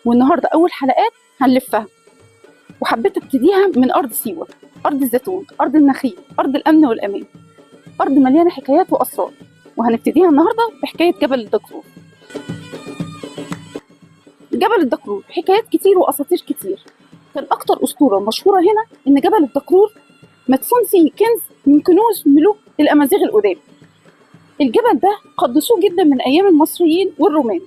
والنهارده اول حلقات هنلفها، وحبيت ابتديها من ارض سيوه، ارض الزيتون، ارض النخيل، ارض الامن والامان، ارض مليانة حكايات واسرار. وهنبتديها النهارده بحكاية جبل الدكرور. جبل الدكرور حكايات كتير واساطير كتير. كان اكتر اسطورة مشهورة هنا ان جبل الدكرور مدفون فيه كنز من كنوز ملوك الامازيغ القدام. الجبل ده قدسوه جدا من ايام المصريين والرومان،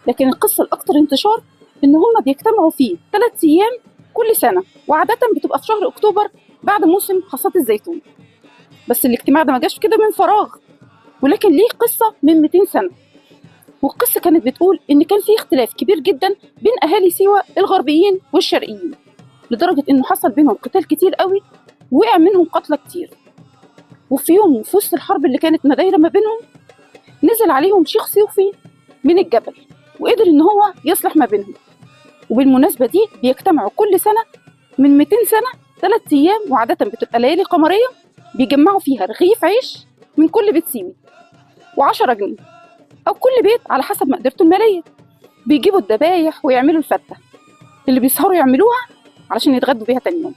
لكن القصة الاكثر انتشار ان هم بيجتمعوا فيه 3 ايام كل سنة، وعاده بتبقى في شهر اكتوبر بعد موسم حصاد الزيتون. بس الاجتماع ده ما جاش كده من فراغ، ولكن ليه قصة من 200 سنة. والقصه كانت بتقول ان كان في اختلاف كبير جدا بين اهالي سيوه الغربيين والشرقيين، لدرجة انه حصل بينهم قتال كتير قوي، وقع منهم قتلى كتير. وفي يوم في وسط الحرب اللي كانت مدايره ما بينهم، نزل عليهم شيخ صوفي من الجبل وقدر ان هو يصلح ما بينهم. وبالمناسبة دي بيجتمعوا كل سنة من 200 سنة 3 ايام، وعاده بتبقى ليالي قمريه بيجمعوا فيها رغيف عيش من كل بيت سيوي و10 جنيه، او كل بيت على حسب مقدرته المالية. بيجيبوا الذبايح ويعملوا الفته اللي بيسهروا يعملوها علشان يتغدوا بيها تاني يوم.